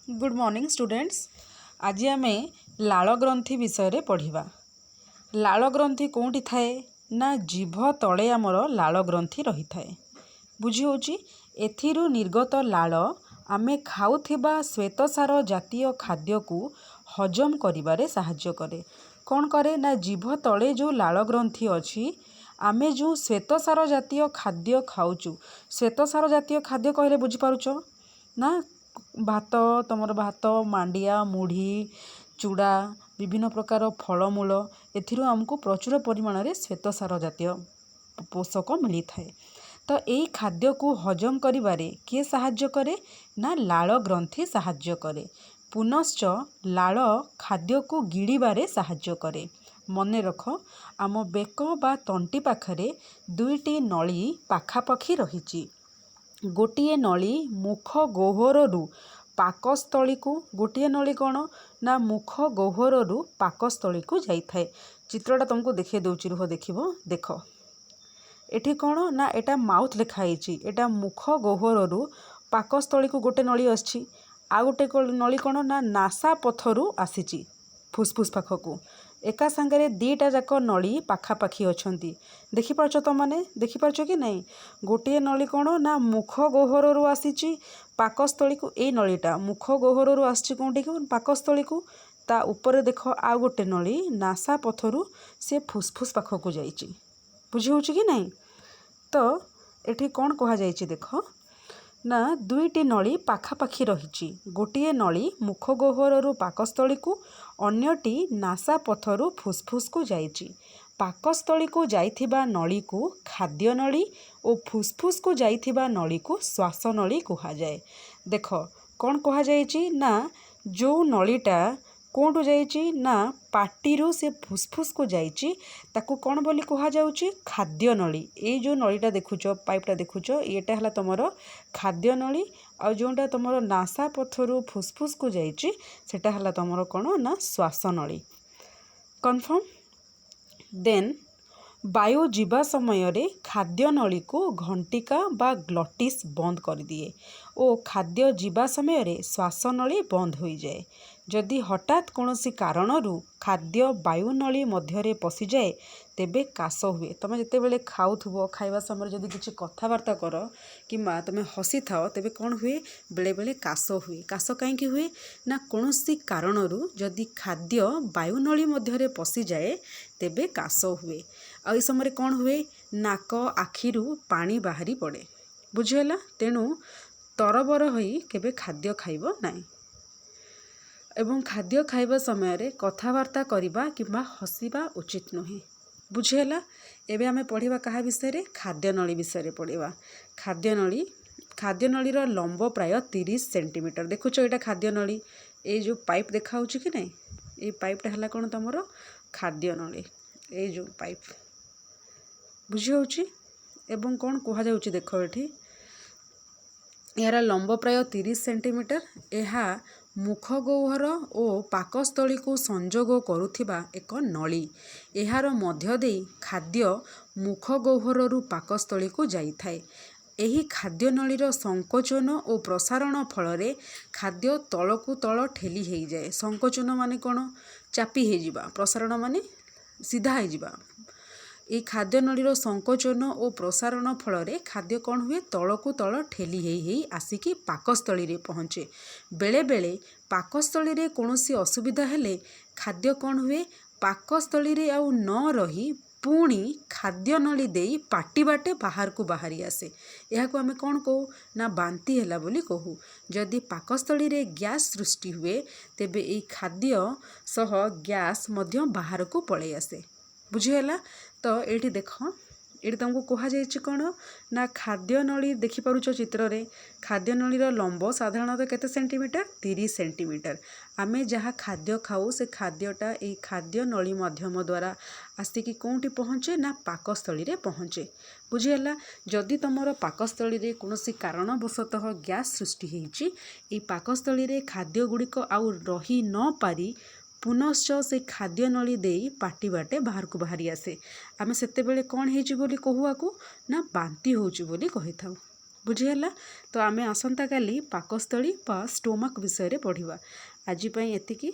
Good morning students. ଆଜି ଆମେ ଲାଳ ଗ୍ରନ୍ଥି ବିଷୟରେ ପଢ଼ିବା। ଲାଳ ଗ୍ରନ୍ଥି କେଉଁଠି ଥାଏ ନା, ଜିଭ ତଳେ ଆମର ଲାଳ ଗ୍ରନ୍ଥି ରହିଥାଏ। ବୁଝି ହେଉଛି? ଏଥିରୁ ନିର୍ଗତ ଲାଳ ଆମେ ଖାଉଥିବା ଶ୍ୱେତସାର ଜାତୀୟ ଖାଦ୍ୟକୁ ହଜମ କରିବାରେ ସାହାଯ୍ୟ କରେ। କ'ଣ କରେ ନା, ଜିଭ ତଳେ ଯେଉଁ ଲାଳ ଗ୍ରନ୍ଥି ଅଛି, ଆମେ ଯେଉଁ ଶ୍ୱେତସାର ଜାତୀୟ ଖାଦ୍ୟ ଖାଉଛୁ। ଶ୍ୱେତସାର ଜାତୀୟ ଖାଦ୍ୟ କହିଲେ ବୁଝିପାରୁଛ ନା? ଭାତ, ତୁମର ଭାତ, ମାଣ୍ଡିଆ, ମୁଢ଼ି, ଚୁଡ଼ା, ବିଭିନ୍ନ ପ୍ରକାର ଫଳମୂଳ, ଏଥିରୁ ଆମକୁ ପ୍ରଚୁର ପରିମାଣରେ ଶ୍ୱେତସାର ଜାତୀୟ ପୋଷକ ମିଳିଥାଏ। ତ ଏଇ ଖାଦ୍ୟକୁ ହଜମ କରିବାରେ କିଏ ସାହାଯ୍ୟ କରେ ନା, ଲାଳ ଗ୍ରନ୍ଥି ସାହାଯ୍ୟ କରେ। ପୁନଶ୍ଚ ଲାଳ ଖାଦ୍ୟକୁ ଗିଳିବାରେ ସାହାଯ୍ୟ କରେ। ମନେ ରଖ, ଆମ ବେକ ବା ତଣ୍ଟି ପାଖରେ ଦୁଇଟି ନଳୀ ପାଖାପାଖି ରହିଛି। ଗୋଟିଏ ନଳୀ ମୁଖ ଗହ୍ୱରରୁ ପାକସ୍ଥଳୀକୁ, ଗୋଟିଏ ନଳୀ କ'ଣ ନା, ମୁଖ ଗହ୍ୱରରୁ ପାକସ୍ଥଳୀକୁ ଯାଇଥାଏ। ଚିତ୍ରଟା ତୁମକୁ ଦେଖାଇ ଦେଉଛି, ରୁହ, ଦେଖିବ। ଦେଖ, ଏଠି କ'ଣ ନା, ଏଇଟା ମାଉଥ୍ ଲେଖା ହେଇଛି। ଏଇଟା ମୁଖ ଗହ୍ୱରରୁ ପାକସ୍ଥଳୀକୁ ଗୋଟେ ନଳୀ ଆସିଛି। ଆଉ ଗୋଟେ ନଳୀ କ'ଣ ନା, ନାସା ପଥରୁ ଆସିଛି ଫୁସଫୁସ ପାଖକୁ। ଏକା ସାଙ୍ଗରେ ଦୁଇଟା ଯାକ ନଳୀ ପାଖାପାଖି ଅଛନ୍ତି। ଦେଖିପାରୁଛ ତୁମମାନେ? ଦେଖିପାରୁଛ କି ନାହିଁ? ଗୋଟିଏ ନଳୀ କ'ଣ ନା, ମୁଖ ଗହ୍ୱରରୁ ଆସିଛି ପାକସ୍ଥଳୀକୁ। ଏଇ ନଳୀଟା ମୁଖ ଗହ୍ୱରରୁ ଆସିଛି କେଉଁଠିକୁ? ପାକସ୍ଥଳୀକୁ। ତା ଉପରେ ଦେଖ, ଆଉ ଗୋଟେ ନଳୀ ନାସା ପଥରୁ ସେ ଫୁସଫୁସ ପାଖକୁ ଯାଇଛି। ବୁଝି ହେଉଛି କି ନାହିଁ? ତ ଏଠି କ'ଣ କୁହାଯାଇଛି ଦେଖ ନା, ଦୁଇଟି ନଳୀ ପାଖାପାଖି ରହିଛି। ଗୋଟିଏ ନଳୀ ମୁଖ ଗହ୍ୱରରୁ ପାକସ୍ଥଳୀକୁ, ଅନ୍ୟଟି ନାସା ପଥରୁ ଫୁସଫୁସକୁ ଯାଇଛି। ପାକସ୍ଥଳୀକୁ ଯାଇଥିବା ନଳୀକୁ ଖାଦ୍ୟ ନଳୀ ଓ ଫୁସଫୁସକୁ ଯାଇଥିବା ନଳୀକୁ ଶ୍ୱାସ ନଳୀ କୁହାଯାଏ। ଦେଖ, କ'ଣ କୁହାଯାଇଛି ନା, ଯେଉଁ ନଳୀଟା କେଉଁଠୁ ଯାଇଛି ନା, ପାଟିରୁ ସେ ଫୁସଫୁସକୁ ଯାଇଛି, ତାକୁ କ'ଣ ବୋଲି କୁହାଯାଉଛି? ଖାଦ୍ୟ ନଳୀ। ଏଇ ଯେଉଁ ନଳୀଟା ଦେଖୁଛ, ପାଇପ୍ଟା ଦେଖୁଛ, ଏଇଟା ହେଲା ତୁମର ଖାଦ୍ୟ ନଳୀ। ଆଉ ଯେଉଁଟା ତୁମର ନାସା ପଥରୁ ଫୁସଫୁସକୁ ଯାଇଛି, ସେଟା ହେଲା ତୁମର କ'ଣ ନା, ଶ୍ୱାସ ନଳୀ। କନଫର୍ମ? ଦେନ୍ ବାୟୁ ଯିବା ସମୟରେ ଖାଦ୍ୟ ନଳୀକୁ ଘଣ୍ଟିକା ବା ଗ୍ଲଟିସ୍ ବନ୍ଦ କରିଦିଏ ଓ ଖାଦ୍ୟ ଯିବା ସମୟରେ ଶ୍ୱାସନଳୀ ବନ୍ଦ ହୋଇଯାଏ। ଯଦି ହଠାତ୍ କୌଣସି କାରଣରୁ ଖାଦ୍ୟ ବାୟୁନଳୀ ମଧ୍ୟରେ ପଶିଯାଏ, ତେବେ କାଶ ହୁଏ। ତୁମେ ଯେତେବେଳେ ଖାଉଥିବ, ଖାଇବା ସମୟରେ ଯଦି କିଛି କଥାବାର୍ତ୍ତା କର କିମ୍ବା ତୁମେ ହସିଥାଅ, ତେବେ କ'ଣ ହୁଏ? ବେଳେବେଳେ କାଶ ହୁଏ। କାଶ କାହିଁକି ହୁଏ ନା, କୌଣସି କାରଣରୁ ଯଦି ଖାଦ୍ୟ ବାୟୁନଳୀ ମଧ୍ୟରେ ପଶିଯାଏ, ତେବେ କାଶ ହୁଏ। ଆଉ ଏ ସମୟରେ କ'ଣ ହୁଏ? ନାକ, ଆଖିରୁ ପାଣି ବାହାରି ପଡ଼େ। ବୁଝିହେଲା? ତେଣୁ ତରବର ହୋଇ କେବେ ଖାଦ୍ୟ ଖାଇବ ନାହିଁ ଏବଂ ଖାଦ୍ୟ ଖାଇବା ସମୟରେ କଥାବାର୍ତ୍ତା କରିବା କିମ୍ବା ହସିବା ଉଚିତ ନୁହେଁ। ବୁଝିହେଲା? ଏବେ ଆମେ ପଢ଼ିବା କାହା ବିଷୟରେ? ଖାଦ୍ୟନଳୀ ବିଷୟରେ ପଢ଼ିବା। ଖାଦ୍ୟନଳୀ। ଖାଦ୍ୟନଳୀର ଲମ୍ବ ପ୍ରାୟ 30 ସେଣ୍ଟିମିଟର। ଦେଖୁଛ, ଏଇଟା ଖାଦ୍ୟନଳୀ। ଏଇ ଯେଉଁ ପାଇପ୍ ଦେଖାହେଉଛି କି ନାହିଁ, ଏଇ ପାଇପ୍ଟା ହେଲା କ'ଣ ତୁମର? ଖାଦ୍ୟନଳୀ। ଏଇ ଯେଉଁ ପାଇପ୍, ବୁଝି ହେଉଛି? ଏବଂ କ'ଣ କୁହାଯାଉଛି ଦେଖ ଏଠି। ଏହାର ଲମ୍ବ ପ୍ରାୟ 30 ସେଣ୍ଟିମିଟର। ଏହା ମୁଖଗହ୍ୱର ଓ ପାକସ୍ଥଳୀକୁ ସଂଯୋଗ କରୁଥିବା ଏକ ନଳୀ। ଏହାର ମଧ୍ୟ ଦେଇ ଖାଦ୍ୟ ମୁଖଗହ୍ୱରରୁ ପାକସ୍ଥଳୀକୁ ଯାଇଥାଏ। ଏହି ଖାଦ୍ୟନଳୀର ସଂକୋଚନ ଓ ପ୍ରସାରଣ ଫଳରେ ଖାଦ୍ୟ ତଳକୁ ତଳ ଠେଲି ହେଇଯାଏ। ସଂକୋଚନ ମାନେ କ'ଣ? ଚାପି ହେଇଯିବା। ପ୍ରସାରଣ ମାନେ ସିଧା ହେଇଯିବା। ଏଇ ଖାଦ୍ୟନଳୀର ସଂକୋଚନ ଓ ପ୍ରସାରଣ ଫଳରେ ଖାଦ୍ୟ କ'ଣ ହୁଏ? ତଳକୁ ତଳ ଠେଲି ହେଇ ହେଇ ଆସିକି ପାକସ୍ଥଳୀରେ ପହଞ୍ଚେ। ବେଳେବେଳେ ପାକସ୍ଥଳୀରେ କୌଣସି ଅସୁବିଧା ହେଲେ ଖାଦ୍ୟ କ'ଣ ହୁଏ? ପାକସ୍ଥଳୀରେ ଆଉ ନ ରହି ପୁଣି ଖାଦ୍ୟନଳୀ ଦେଇ ପାଟି ବାଟେ ବାହାରକୁ ବାହାରି ଆସେ। ଏହାକୁ ଆମେ କ'ଣ କହୁ ନା, ବାନ୍ତି ହେଲା ବୋଲି କହୁ। ଯଦି ପାକସ୍ଥଳୀରେ ଗ୍ୟାସ୍ ସୃଷ୍ଟି ହୁଏ, ତେବେ ଏଇ ଖାଦ୍ୟ ସହ ଗ୍ୟାସ୍ ମଧ୍ୟ ବାହାରକୁ ପଳେଇ ଆସେ। ବୁଝିହେଲା? ତ ଏଇଠି ଦେଖ, ଏଇଠି ତୁମକୁ କୁହାଯାଇଛି କ'ଣ ନା, ଖାଦ୍ୟନଳୀ ଦେଖିପାରୁଛ ଚିତ୍ରରେ। ଖାଦ୍ୟନଳୀର ଲମ୍ବ ସାଧାରଣତଃ କେତେ ସେଣ୍ଟିମିଟର? 30 ସେଣ୍ଟିମିଟର। ଆମେ ଯାହା ଖାଦ୍ୟ ଖାଉ, ସେ ଖାଦ୍ୟଟା ଏଇ ଖାଦ୍ୟନଳୀ ମାଧ୍ୟମ ଦ୍ୱାରା ଆସିକି କେଉଁଠି ପହଞ୍ଚେ ନା, ପାକସ୍ଥଳୀରେ ପହଞ୍ଚେ। ବୁଝିହେଲା? ଯଦି ତୁମର ପାକସ୍ଥଳୀରେ କୌଣସି କାରଣବଶତଃ ଗ୍ୟାସ୍ ସୃଷ୍ଟି ହେଇଛି, ଏଇ ପାକସ୍ଥଳୀରେ ଖାଦ୍ୟ ଗୁଡ଼ିକ ଆଉ ରହି ନପାରି ପୁନଶ୍ଚ ସେ ଖାଦ୍ୟନଳୀ ଦେଇ ପାଟି ବାଟେ ବାହାରକୁ ବାହାରି ଆସେ। ଆମେ ସେତେବେଳେ କ'ଣ ହେଇଛି ବୋଲି କହୁ ଆକୁ ନା, ବାନ୍ତି ହେଉଛି ବୋଲି କହିଥାଉ। ବୁଝିହେଲା? ତ ଆମେ ଆସନ୍ତାକାଲି ପାକସ୍ଥଳୀ ବା ଷ୍ଟୋମାକ୍ ବିଷୟରେ ପଢ଼ିବା। ଆଜି ପାଇଁ ଏତିକି।